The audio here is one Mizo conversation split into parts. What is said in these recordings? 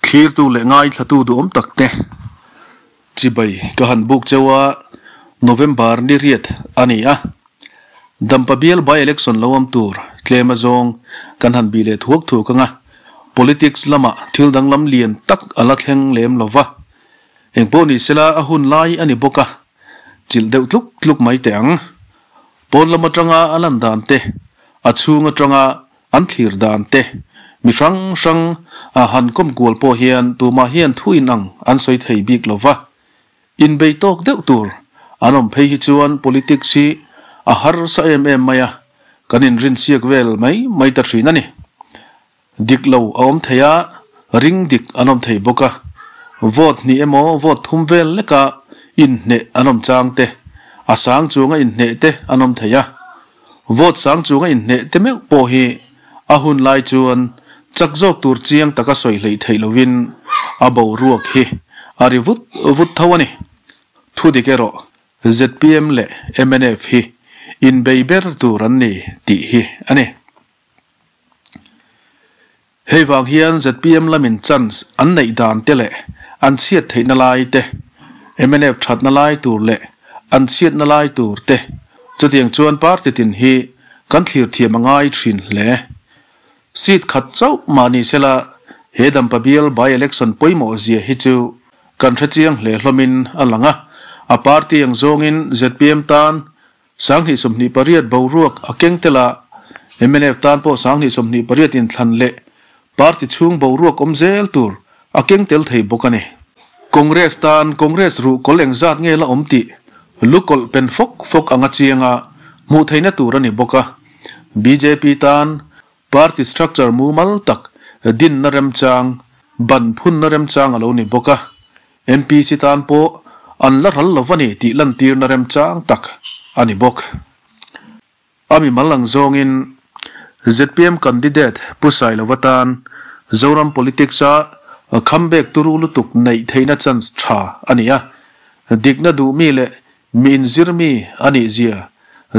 Thlirtu leh ngaithlatu duhawm tak te chibai ka han buk cheu a, November ni riat a ni a. Dampa bial by election lo awm tur tlem azawng kan han bih leh thuak thuak ang a, politics lamah thil danglam lian tak a la thleng lem lo va. Engpawh ni sela a hun lai a ni bawk a, chilh deuh tluk tluk mai teh ang. Pawn lam atanga a lan dan te, a chhung atanga an thlir dan te, mi hrang hrang a han kawm kual pawh hian tumah hian thu inang an sawi thei bik lo va. Inbei tawk deuh tur an awm phei hi chuan politics hi a harsa em em mai a, kan inrinsiak vel mai mai ta thin a ni. Dik lo a awm thei a, ring dik an awm thei bawk a. Vote hnih emaw vote thum vel leka inhneh an awm chang te, a sang chunga inhneh te an awm thei a. Vote sang chunga inhneh te meuh pawh hi a hun lai chuan chak zawk tur chiang taka sawi hleih theih lovin a boruak hi a ri vut vut tho a ni. Thu dik erawh zpm leh mnf hi inbei ber tur an ni tih hi a ni. Hei vang hian zpm lamin chance an neih dan te leh an chhiat theihna lai te, mnf thatna lai tur leh an chhiatna lai tur te, chutiang chuan party tin hi kan thlir thiam a ngai thin hle. Seat khat chauh mah ni sela he Dampa bial by election pawimawh zia hi chu kan hrechiang hle hlawmin a lang a, a party ang zawngin zpm tan 2028 boruak a keng tel a, mnf tan pawh 2028 inthlan leh party chhung boruak awm zel tur a keng tel thei bawk a ni. Congress tan Congress ruhkawl engzat nge la awm tih lukawlh pen fawk fawk anga chianga hmuh theihna tur a ni bawk a. Bjp tan party structure mumal tak dinna remchang, ban phunna remchang a lo ni bawk a. MPC tan pawh an la ral lo a ni tih lantirna remchang tak a ni bawk. A mimal ang zawngin zpm candidate Pu Sailova tan Zoram politics-a comeback turu lutuk neih theihna chance tha a ni a. Dikna duhmi leh mi inzirmi a nih zia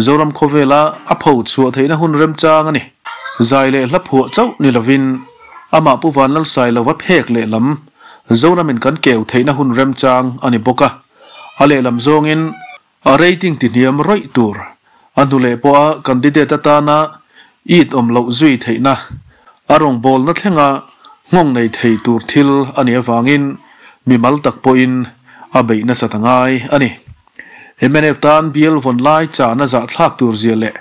Zoram khawvela a pho chhuah theihna hun remchang a ni. Zai leh hla phuah chauh ni lovin amah Pu Vanlal Sailova phek lehlam Zoramin kan keu theihna hun remchang a ni bawk a. A lehlam zawngin a rating tihniam rawih tur a hnu leh pawha candidate atana it awm loh zui theihna a rawngbawlna thlenga nghawng nei thei tur thil a nih avangin mimal tak pawhin a beih nasat a ngai a ni. Mnf tan bial vawn lai chahna zahthlak tur zia leh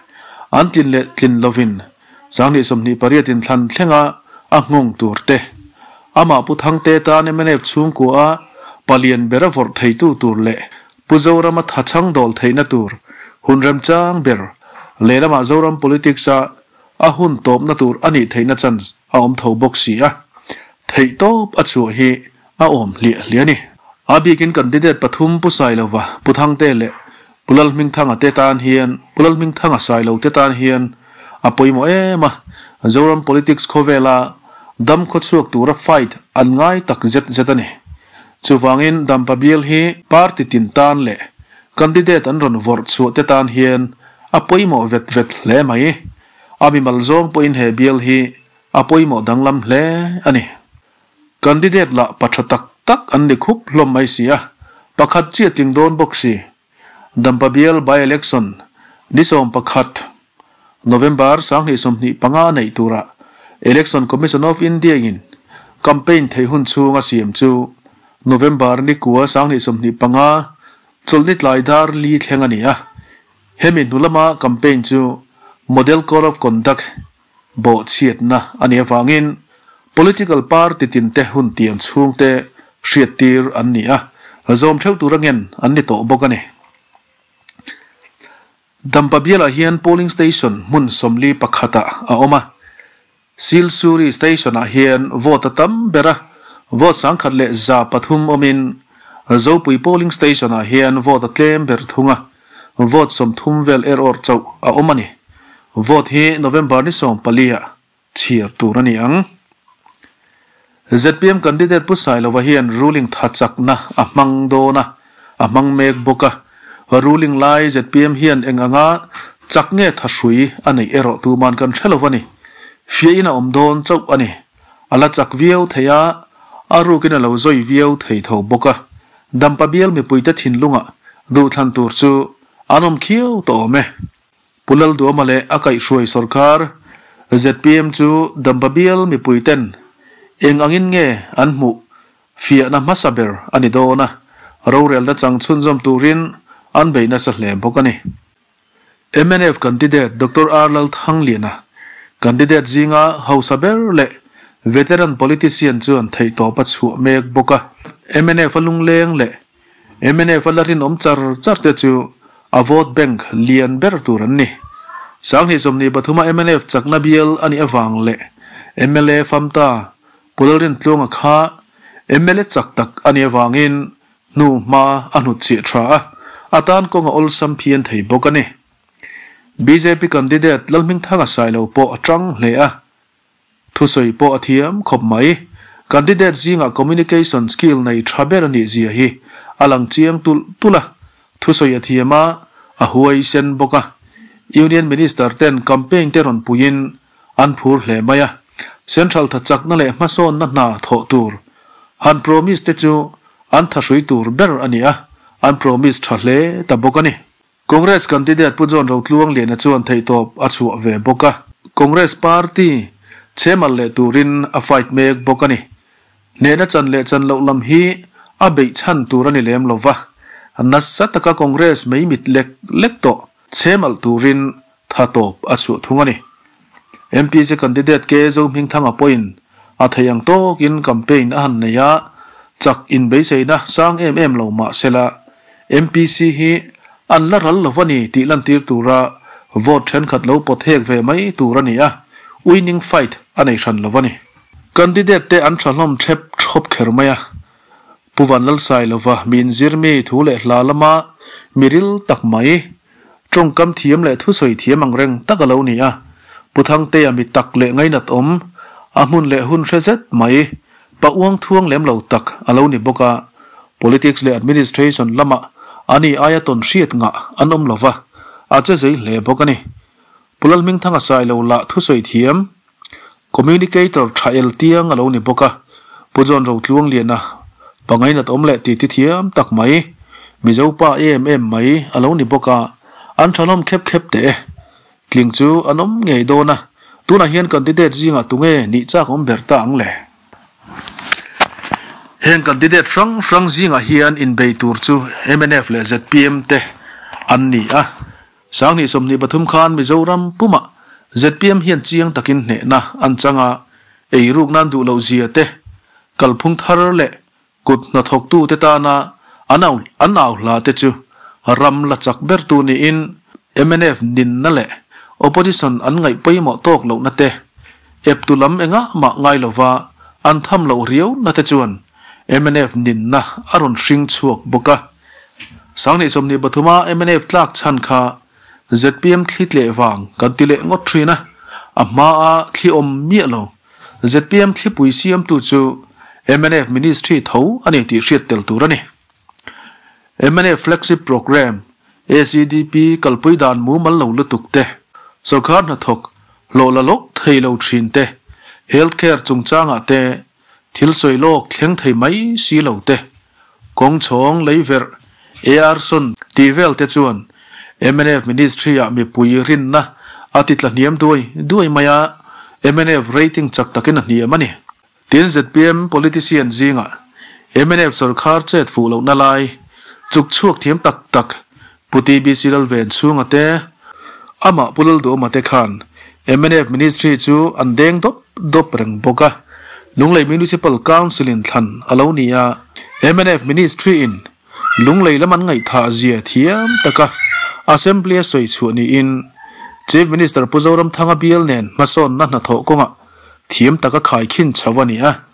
an tlin leh tlin lovin 2028 inthlan thlenga a nghawng tur te, amah Pu Thangte tan mnf chhungkua a palian ber a vawrh theitu tur leh Pu Zorama thachhang dawl theihna tur hun remchang ber lehlamah Zoram politics a a hun tawpna tur a nih theihna chance a awm tho bawk si a, theihtawp a chhuah hi a awm hliah hliah a ni. A bikin candidate pathum Pu Sailova, Pu Thangte leh Pu Lalhmingthanga te tan hian Pu Lalhmingthanga Sailo te tan hian a pawimawh em a, Zoram politics khawvela dam khawchhuak tura fight an ngai tak zet zet a ni. Chuvangin Dampa bial hi party tin tan leh candidate an rawn vawrh chhuah te tan hian a pawimawh vet vet hle mai. A mimal zawng pawhin he bial hi a pawimawh danglam hle a ni. Candidate lah pa tha tak tak an ni khup hlawm mai si a, pakhat chiah tling dawn bawk si. Dampa bial by-election ni 11, November 2025 a neih turah Election Commission of India in campaign theih hun chhung a siam chu November ni kua 2025 chawlhni tlai dar li thleng a ni a. Hemi hnu lama campaign chu Model Code of Conduct Bawhchhiatna a nih avangin political party tinte hun tiam chhungte hriattir an ni a, zawm theuh tur angen an ni tawh bawk a ni. Dampa bialah hian polling station hmun 41 ah a awm a, Silsuri station ah hian vote a tam ber a, vote 1,103 awmin Zopui polling station ah hian vote a tlem ber thung a, Vote 30 vel er awr chauh a awm a ni. Vote hi November ni 14 ah chhiar tur a ni ang. Zpm candidate Pu Sailova hian ruling tha chakna a hmang dawn a, a hmang mek bawk a. Ruling lai zpm hian eng anga chak nge tha hrui a neih erawh tuman kan hre lo a ni. Fiahin a awm dawn chauh a ni. A la chak viau thei a, a rukin a lo zawi viau thei tho bawk a. Dampa bial mipuite thinlungah duhthlan tur chu an awm khiau tawh awm e. Pu Lalduama leh a kaihhruai sawrkar zpm chu Dampa bial mipuiten eng angin nge an hmuh fiahna hmasa ber a ni dawn a, rorelna chang chhunzawm turin an bei nasa hle bawk a ni. Mnf candidate Doctor R Lalthangliana, candidate zinga hausa ber leh veteran politician chuan theihtawp a chhuah mek bawk a. Mnf a lungleng leh mnf a la rinawm char char te chu a vote bank lian ber tur an ni. Sanghnih 23 a mnf chakna bial a nih avang leh mla famta Pu Lalrintluanga kha mla chak tak a nih avangin Hnu hma a hnutchhiah tha a, a tan kawng a awlsam phian thei bawk a ni. Bjp candidate Lalhmingthanga Sailo pawh a tang hle a, thusawi pawh a thiam khawp mai. Candidate zingah communication skill nei tha ber a nih zia hi a lang chiang tulh tulh a, thusawi a thiam a, a huaisen bawk a. Union Minister ten campaign te rawn puiin an phur hle mai a, Central tha chakna leh hmasawnna hna thawh tur han promise te chu an thahrui tur ber a ni a, an promise tha hle ta bawk a ni. Congress candidate Pu John Rotluangliana chuan theihtawp a chhuah ve bawk a, Congress party chhemal leh turin a fight mek bawk a ni. Hnehna chan leh chan loh lam hi a beih chhan tur a ni lem lo va, nasa taka Congress mei mit lek lek tawh chhemal turin tha tawp a chhuah thung a ni. MPC candidate K Zohmingthanga pawhin a thei ang tawkin campaign a han nei a, chak inbeiseina sang em em lo mah sela MPC hi an la ral lo a ni tih lantir tura vote thenkhat lo pawt hek ve mai tur a ni a, winning fight a nei hran lo a ni. Candidate te an tha hlawm thep thawp kher mai a, Pu Vanlalsailova mi inzirmi thu leh hla lama miril tak mai, Tawngkam thiam leh thusawi thiam ang reng tak a lo ni a, Pu Thangtea mi tak leh ngainat awm, a hmun leh hun hre zet mai, pa uang thuang lem lo tak a lo ni bawk a, Politics leh Administration lamah ani aia tawn hriat ngah an awm lo va, a che zei hle bawk a ni. Pu Lalhmingthanga Sailo lah thusawi thiam, Communicator tha el tiang a lo ni bawk a, Pu John Rotluangliana pa ngainat awm leh titi thiam tak mai, Mizo pa em em mai a lo ni bawk a, an thalawm khep khep teh e. Tling chu an awm ngei dawn a, tunah hian candidate zingah tunge nih chak awm ber ta ang le? Heng candidate hrang hrang zingah hian inbei tur chu mnf leh zpm te an ni a. Sanghnih 23 khan Mizoram pumah zpm hian chiang takin hnehna an chang a, eiruk nan duh loh zia te, kalphung thar leh kut hnathawktute tana an au an au hla te chu ram la chak bertu niin mnf ninna leh opposition an ngaih pawimawh tawk lohna te, eptu lam engah mah ngai lova an tham loh riauna te chuan mnf ninna a rawn hring chhuak bawk a. Sanghnih 23 a mnf tlak chhan kha zpm thli tleh vang kan ti leh ngawt thin a, a hma a thli awm miah lo. Zpm thlipui siamtu chu mnf ministry tho a ni tih hriat tel tur a ni. Mnf flagship programme ACDP kalpui dan mumal lo lutuk te, sorkar hnathawk hlawh la lawk thei lo thin te, health care chungchangah te thil sawi lawk thleng thei mai si lo te, kawng chhawng lei verh AR sawn tih vel te chuan mnf ministry ah mipui rinna a ti tla hniam duai duai mai a, mnf rating chak takin a hniam a ni. Tin zpm politician zingah mnf sorkar chet fuh lohna lai chuk chhuak thiam tak tak Pu TBC Lalven chhunga te, amah Pu Lalduhawma te khan mnf ministry chu an deng dawp dawp reng bawk a, Lunglei Municipal Council in thlan a lo ni a, mnf ministry in Lunglei lam an ngaihthah zia thiam taka Assembly a sawi chhuah niin Chief Minister Pu Zoramthanga bial nen hmasawnna hnathawh kawngah thiam taka khaikhin chho a ni a.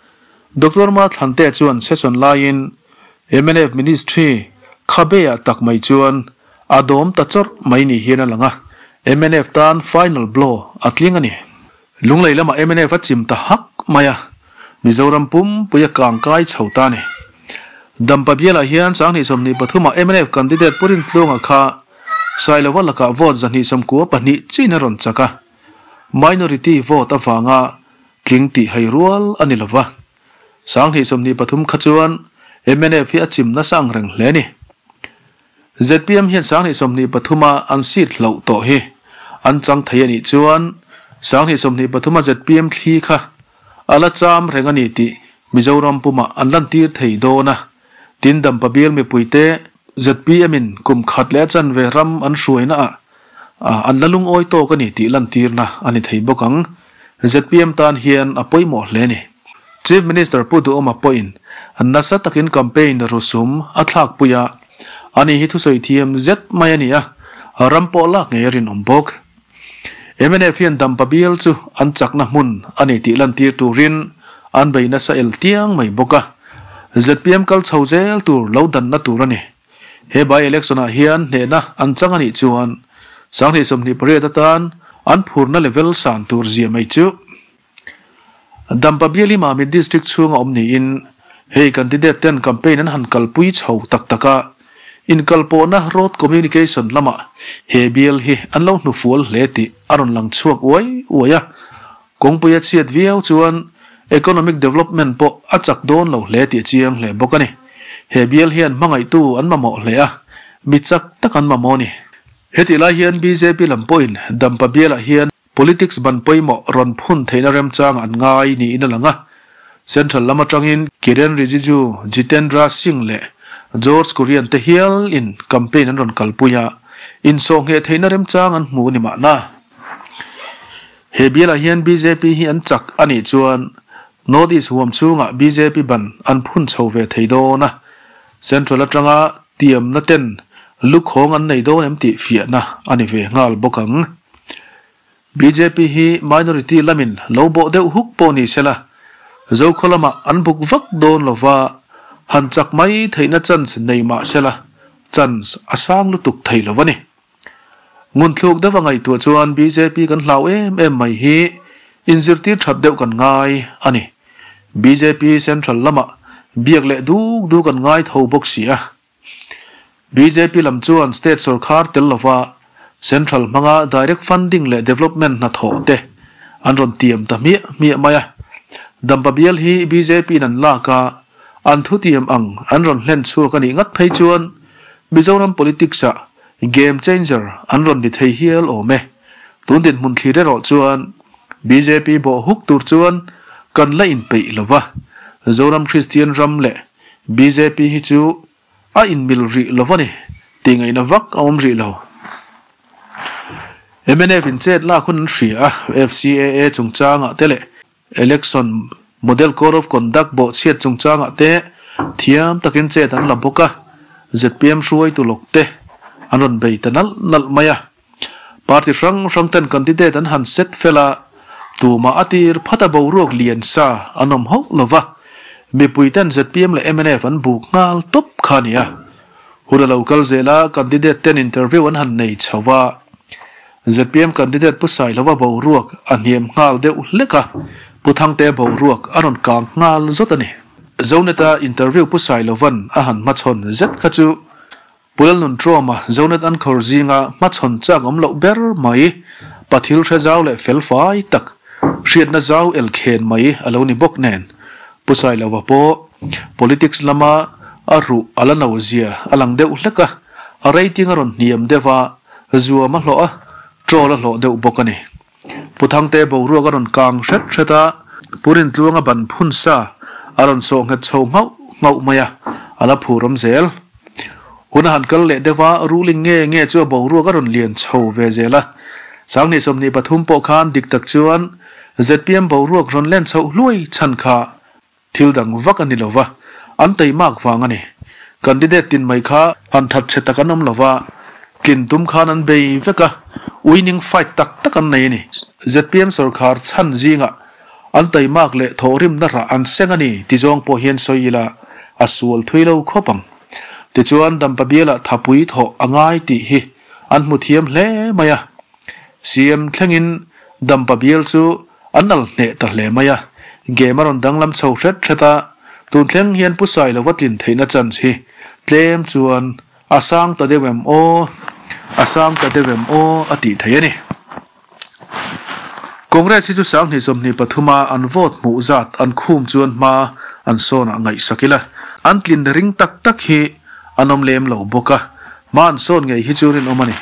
Doctor Ma Thlante chuan session laiin mnf Ministry khabeah tak mai chuan a dawm ta chawrh mai ni hian a lang a, mnf tan final blow a tling a ni. Lunglei lamah mnf a chim ta hak mai a, Mizoram pumpui a kang kai chho ta a ni. Dampa bialah hian Sanghnih 23 ah mnf candidate Pu Rintluanga kha Sailova lakah vote 294 chin a rawn chak a, minority vote avanga. tling tih hai rual a ni lova. 2023 kha chuan mnf hi a chim nasa ang reng hle a ni. Zpm hian 2023 a an seat hloh tawh hi an chang thei a nih chuan 2023 a zpm thli kha a la cham reng a ni tih Mizoram pumah an lantir thei dawn a. Tin Dampa bial mipuite zpm in kum khat leh a chanve ram an hruaina ah an la lungawi tawk a ni tih lantirna a ni thei bawk ang. Zpm tan hian a pawimawh hle a ni. Chief Minister Pu Duhawma pawhin nasa takin campaign rusum a thlakpui a, ani hi thusawi thiam zet mai a ni a, ram pawh lak ngei a rinawm bawk. Mnf hian Dampa bial chu an chakna hmun a ni tih lantir turin an bei nasa el tiang mai bawk a, zpm kal chho zel tur lo danna tur a ni. He by election ah hian hnehna an chang a nih chuan 2028 atan an phurna level san tur zia mai chu. Dampa bial hi Mamit District chhunga awm niin hei candidate ten campaign an han kalpui chho tak tak a, inkalpawhna road communication lamah he bial hi an lo hnufual hle tih a rawn lang chhuak uai uai a, kawngpui a chhiat viau chuan economic development pawh a chak dawn lo hle tih a chiang hle bawk a ni. He bial hian hmangaihtu an mamawh hle a, mi chak tak an mamawh a ni. Hetih lai hian bjp lam pawhin Dampa bialah hian Politics ban pawimawh rawn phun theihna remchang an ngai niin a lang a. Central lam atangin Kiren Rijiju, Jitendra Singh leh George Kurian te hial in campaign an rawn kalpui a, insawhngheh theihna remchang an hmu ni mahna. He bialah hian bjp hi an chak a nih chuan North East huam chhungah bjp ban an phun chho ve thei dawn a, Central atanga tiamna ten lukhawng an nei dawn em tih fiahna a ni ve nghal bawk ang. Bjp hi minority lamin lo bawh deuh huk pawh ni sela, Zokhaw lamah an buk vak dawn lova, han chak mai theihna chance nei mah sela, chance a sang lutuk thei lo a ni. Ngunthluk deuh a ngaihtuah chuan bjp kan hlau em em mai hi inzirtir that deuh kan ngai a ni. Bjp central lamah biak leh duk duk an ngai tho bawk si a. Bjp lam chuan state sorkar tel lova central hmanga direct funding leh development hnathawh te an rawn tiam ta hmiah hmiah mai a. Dampa bial hi bjp in an lak a, an thutiam ang an rawn hlen chhuak a nih ngat phei chuan Mizoram politics ah game changer an rawn ni thei hial awm e. Tun dinhmun thlir erawh chuan bjp bawh huk tur chuan kan la inpeih lo va, Zoram Kristian ram leh bjp hi chu a inmil rih lo va ni tih ngaihna vak a awm rih lo. Mnf in chet lak hun an hria a, FCAA chungchangah te leh Election Model Code of Conduct bawhchhiat chungchangah te thiam takin chet an la bawk a, zpm hruaitu lawk te an rawn bei ta nalh nalh mai a. Party hrang hrang ten candidate an han set fel a, tumah a tir phat a boruak lian sa an awm hauh lo va, mipui ten zpm leh mnf an buk nghal tawp kha a ni a. Hun a lo kal zel a, candidate ten interview an han nei chho va. Zpm candidate Pu Sailova boruak a hniam nghal deuh hlek a, Pu Thangtea boruak a rawn kang nghal zawt a ni. Zonet-a interview Pu Sailova'n a han hmachhawn zet kha chu Pu Lalnunṭuama Zonet an khawr zinga hmachhawn chak awm loh ber mai, pathil hre zau leh fel fai tak, hriatna zau el khen mai a lo ni bawk nen, Pu Sailova pawh politics lama a ruh a la no zia a lang deuh hlek a, a rating a rawn hniam deuh a, Zuam a hlawh a, troll a hlawh deuh bawk a ni. Pu Thangte boruak a rawn kang hret hret a, Pu Rintluanga ban phun sa a rawn sawh nghet chho nghauh nghauh mai a, a la phur awm zel. Hun a han kal leh deuh a, ruling nge nge chu a boruak a rawn lian chho ve zel a. 2023 pawh khan dik tak chuan zpm boruak rawn len chhoh hluai chhan kha Thil dang vak a ni lo va, an teimak vang a ni. Candidate tin mai kha han that chhe tak an awm lo va, tlin tum khan an bei vek a, winning fight tak tak an nei a ni. Zpm sorkar chhan zingah an teimak leh thawhrimna rah an seng a ni ti zawng pawh hian sawi ila a sual thui lo khawp ang. Tichuan Dampa bialah thapui thawh a ngai tih hi an hmu thiam hle mai a. CM thlengin Dampa bial chu an al hneh ta hle mai a, game a rawn danglam chho hret hret a, tun thleng hian Pu Sailova tlin theihna chance hi tlem chuan a sang ta deuh em aw, a sang ta deuh em aw a tih theih a ni. Congress hi chu 2023 a an vote hmuh zat an khum chuan hma an sawn ah ngaihsak ila, an tlin ring tak tak hi an awm lem lo bawk a, hma an sawn ngei hi chu rinawm a ni.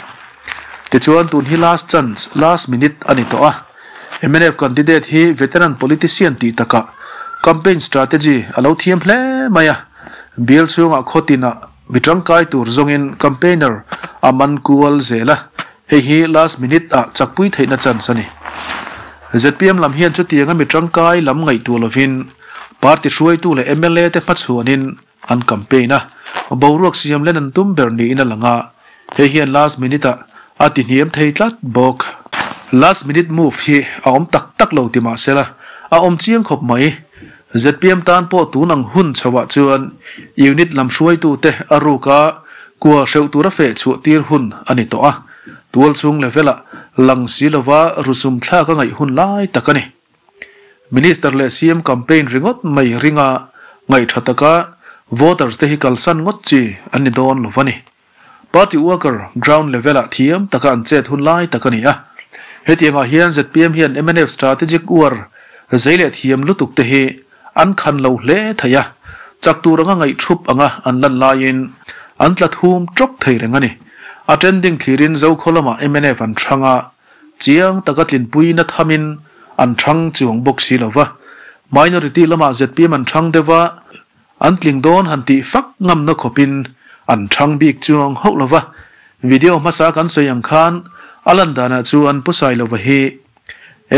Tichuan tun hi last chance, last minute a ni tawh a, mnf candidate hi veteran politician tih takah campaign strategy a lo thiam hle mai a, bial chhungah khaw tinah mi tangkai tur zawngin campaigner a man kual zel a, Hei hi last minute ah chakpui theihna chance a ni. Zpm lam hian chutianga mi tangkai lam ngaihtuah lovin party hruaitu leh mla te hmachhuanin an campaign a, boruak siam len an tum ber niin a lang a, hei hian last minute ah a ti hniam thei tlat bawk. Last minute move hi a awm tak tak lo ti mahsela a awm chiang khawp mai. Zpm tan pawh tun ang hun chhoah chuan unit lam hruaitute a ruka kua hreuh tura feh chhuah tir hun a ni tawh a, tual chhung level-ah lang si lova rusum thlak a ngaih hun lai tak a ni. Minister leh CM campaign ringawt mai ringa ngaih tha taka voters te hi kalsan ngawt chi an ni dawn lo va ni. Party worker ground level-ah thiam taka an chet hun lai tak a ni a. Hetiangah hian zpm hian mnf strategic uar zei leh thiam lutuk te hi an khan lo hle thei a, chak tur anga ngaih thup anga an lan laiin an tla thum tawk thei reng a ni. A trending thlirin Zokhaw lamah mnf an thang a, chiang taka tlinpuina thamin an thang chuang bawk si lo va. Minority lamah zpm an thang deuh a, An tling dawn han tih fak ngamna khawpin an thang bik chuang hauh lo va, video hmasa kan sawi ang khan a lan danah chuan Pu Sailova hi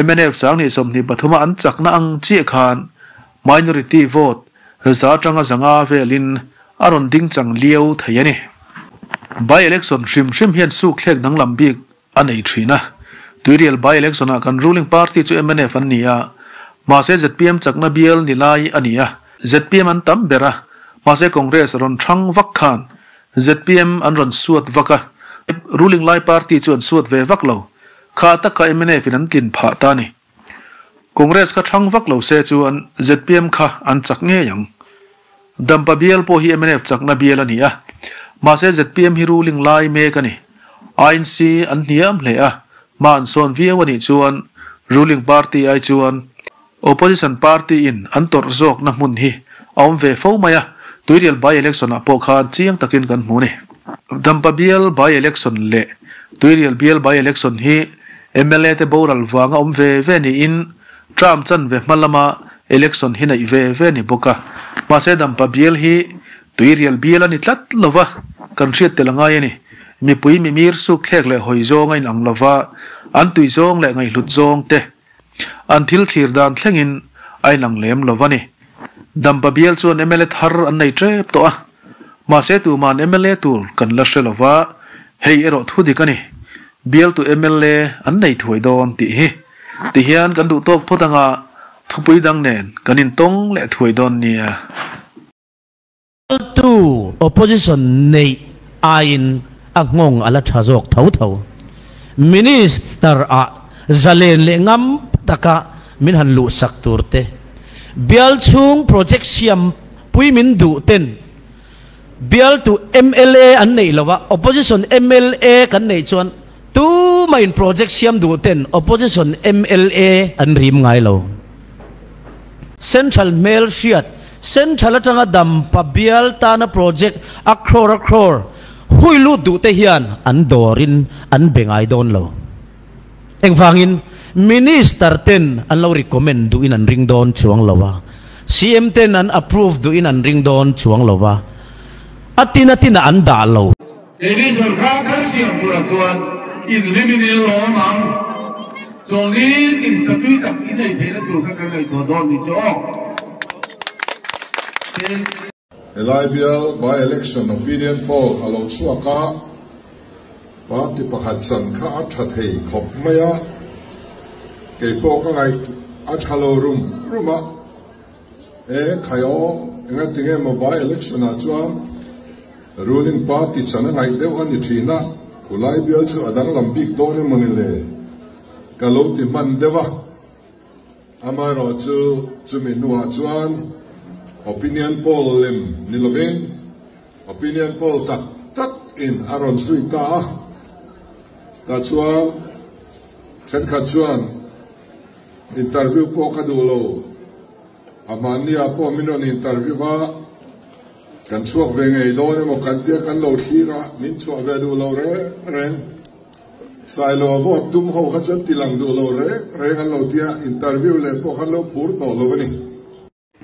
mnf 2023 a an chakna ang chiah khan minority vote za atanga zanga velin a rawn ding chang liau thei a ni. By election hrim hrim hian suk thlek danglam bik a nei thin a. Tuirial by election ah kan ruling party chu mnf an ni a, mahse zpm chakna bial ni lai a ni a, zpm an tam ber a, mahse Congress rawn thang vak khan zpm an rawn suat vak a, ruling lai party chu an suat ve vak lo, kha taka mnf in an tlin phah ta a ni. Congress kha thang vak lo se chuan zpm kha an chak ngei ang. Dampa bial pawh hi mnf chakna bial a ni a, mahse zpm hi ruling lai mek a ni. INC an hniam hle a, hma an sawn viau a nih chuan ruling party ai chuan opposition party in an tawrh zawkna hmun hi a awm ve fo mai a, Tuirial by election ah pawh khan chiang takin kan hmu a ni. Dampa bial by election leh Tuirial bial by election hi mla te boral vanga awm ve ve niin term chanve hma lama election hi neih ve ve ni bawk a. Mahse Dampa bial hi Tuirial bial a ni tlat lo va, kan hriat tel a ngai a ni. Mipui mimir suk thlek leh hawi zawng a inang lo va, an tui zawng leh ngaihhlut zawng te an thil thlir dan thlengin a inang lem lo va ni. Dampa bial chuan mla thar an nei tep tawh a, mahse tuman mla tur kan la hre lo va, hei erawh thu dik a ni. Bialtu mla an nei thuai dawn tih hi tihian kan duh tawk phawt anga thupui dang nen kan intawng leh thuai dawn nia. Tu opposition neih aiin a nghawng a la tha zawk tho tho. Minister ah zalen leh ngam taka min han luhsak tur te, bial chhung project siam pui min duh ten bialtu mla an neih lo a, opposition mla kan neih chuan tumahin project siam duh ten opposition mla an rim ngai lo. Central hmelhriat, Central atanga dampa bial tana project a crore a crore hui lut duh te hian an dawrin an be ngai dawn lo. Engvangin Minister ten an lo recommend duhin an ring dawn chuang lo a, CM ten an approve duhin an ring dawn chuang lo a, a tin a tinah an dah lo. Keini sorkar thar siam turah chuan inhlimin in lawm ang. Chawlni in satui tak i nei theihna tur kha kan ngaihtuah dawn ni chu aw. Tin. Helai bial by election opinion poll a lo chhuak a, party pakhat chan kha a tha thei khawp mai a, kei pawh ka ngaih a tha lo rum rum a, e khai aw engatinge maw by election ah chuan Ruling party chan a ngaih deuh a ni thin a, khulai bial chu a danglam bik dawn emaw ni le? Ka lo ti hman deuh a. Amaherawh chu chumi hnuah chuan opinion poll lem ni lovin opinion poll tak tak in a rawn zui ta a. Tah chuan thenkhat chuan. Interview pawh ka duh lo. A mahnia pawh min rawn interview a, kan chhuak ve ngei dawn emaw kan tia kan lo thlir a, min chhuah ve duh lo reng reng. Sailo vote tum ho kha chuan tilang duh lo reng reng an lo tia, interview leh pawh khan lo phur tawh lo a ni.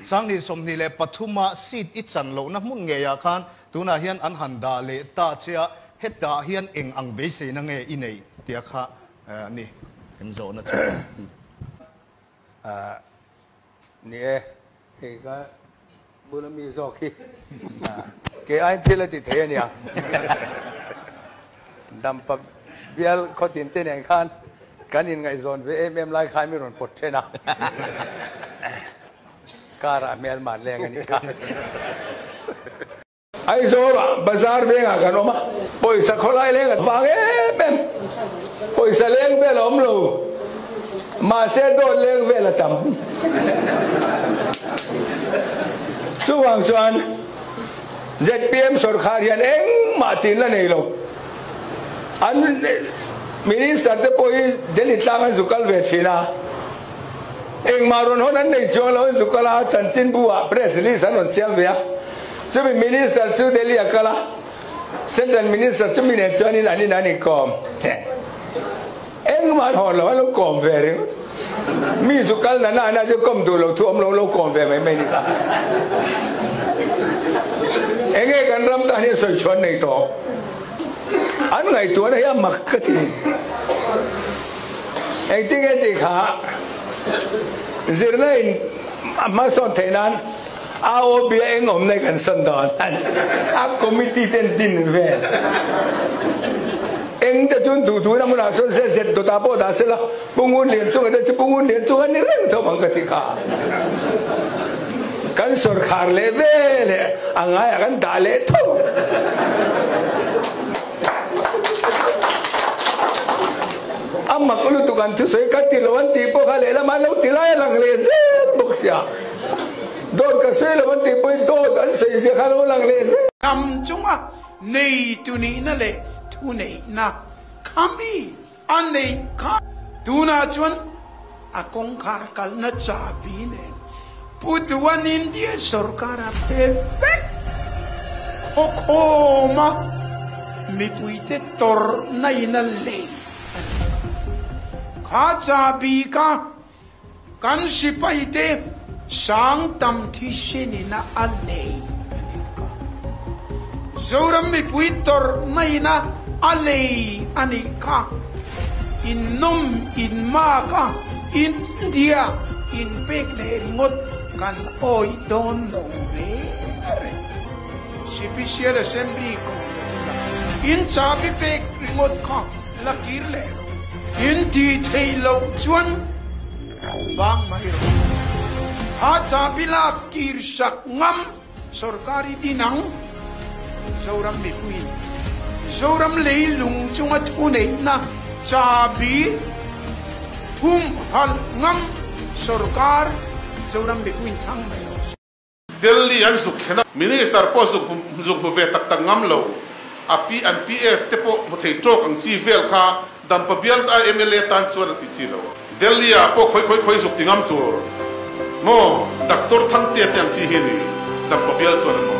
2023 a seat i chan lohna hmun ngeiah khan tunah hian an han dah leh ta che a, hetah hian eng ang beiseina nge i neih tia kha a ni kan zawhna chu. Ni e, hei ka bula mi zawk hi ke aiin thil a ti thei a nia. Dampa bial khawtin te nen khan kan inngaihzawn ve em em lai khan mi rawn pawt then a. Car ah hmelman leng a nih kha. Aizawlah bazar vengah kan awm a, pawisa khawlai leng a vang em em. Pawisa leng vel a awm lo, mahse dawt leng vel a tam. Chuvang chuan zpm sawrkhar hian engmah tin la nei lo. An minister te pawh hi Delhi tlang an zu kal ve thin a, engmah rawn hawn an nei chuang lo, an zu kal a, chanchinbu ah press release an rawn siam ve a. Chumi Minister chu Delhi a kal a, Central Minister chumi nen chuanin an in an inkawm. Engmah an hawn lo, an lo kawm ve ringawt. Mi chu kal na na na chu kawm duh lo thu awm lo, lo kawm ve mai mai ni kha. Enge kan ram tan hian sawi chhuan nei tawh. An ngaihtuahna hi a mak ka ti. Engtin nge tih kha zirna in a hmasawn theih nan AOB a eng awmna hi kan sawn dawn a committee ten din vel eng te chuan duh duhna hmunah sawn se zet dawtah pawh dah sela Pu Ngun Lian chunga te chu Pu Ngun Lian chunga ni reng tho ang ka ti kha kan sawrkhar leh ve leh a ngaiah kan dah leh tho. A mak lutuk an thusawi ka ti lo an tih pawh kha lehlamah an lo ti lai a lang leh zel bawk sia. Dawt ka sawi lo an tih pawhin dawt an sawi zia kha lo lang leh zel. Hnam chunga neitu nihna leh thuneihna kha mi a neih kha tunah chuan a kawngkhar kalna chabi nen Pu Duan India sorkar a pe vek khawkhawm a, mipuite tawrhna in a lei a ni. Kha chabi kha Kan sipaite sang tam thisenina a lei a nih kha. Zoram mipui tawrhnaina a lei a nih kha. In nawm in mak a, India in pek leh ringawt kan awih dawn lo reng reng. Sipisial Assembly ko la in chabi pek ringawt kha la kir leh lo. In tih theih loh chuan bang mai rawh. Kha chabi lak kir sak ngam sorkari din ang Zoram mipuiin Zoram leilung chunga thuneihna chabi humhalh ngam sorkar Zoram mipuiin thlang mai rawh. Delhi an zuk thlen a, Minister pawh zuk zuk hmu ve tak tak ngam lo, a pi an PS te pawh hmu thei tawk ang chi vel kha Dampa bial a mla tan chuan a ti chi lo. Delhi ah pawh khawi khawi khawi zuk ti ngam tur maw Doctor Thangtea te ang chi hi ni Dampa bial chuan an maw.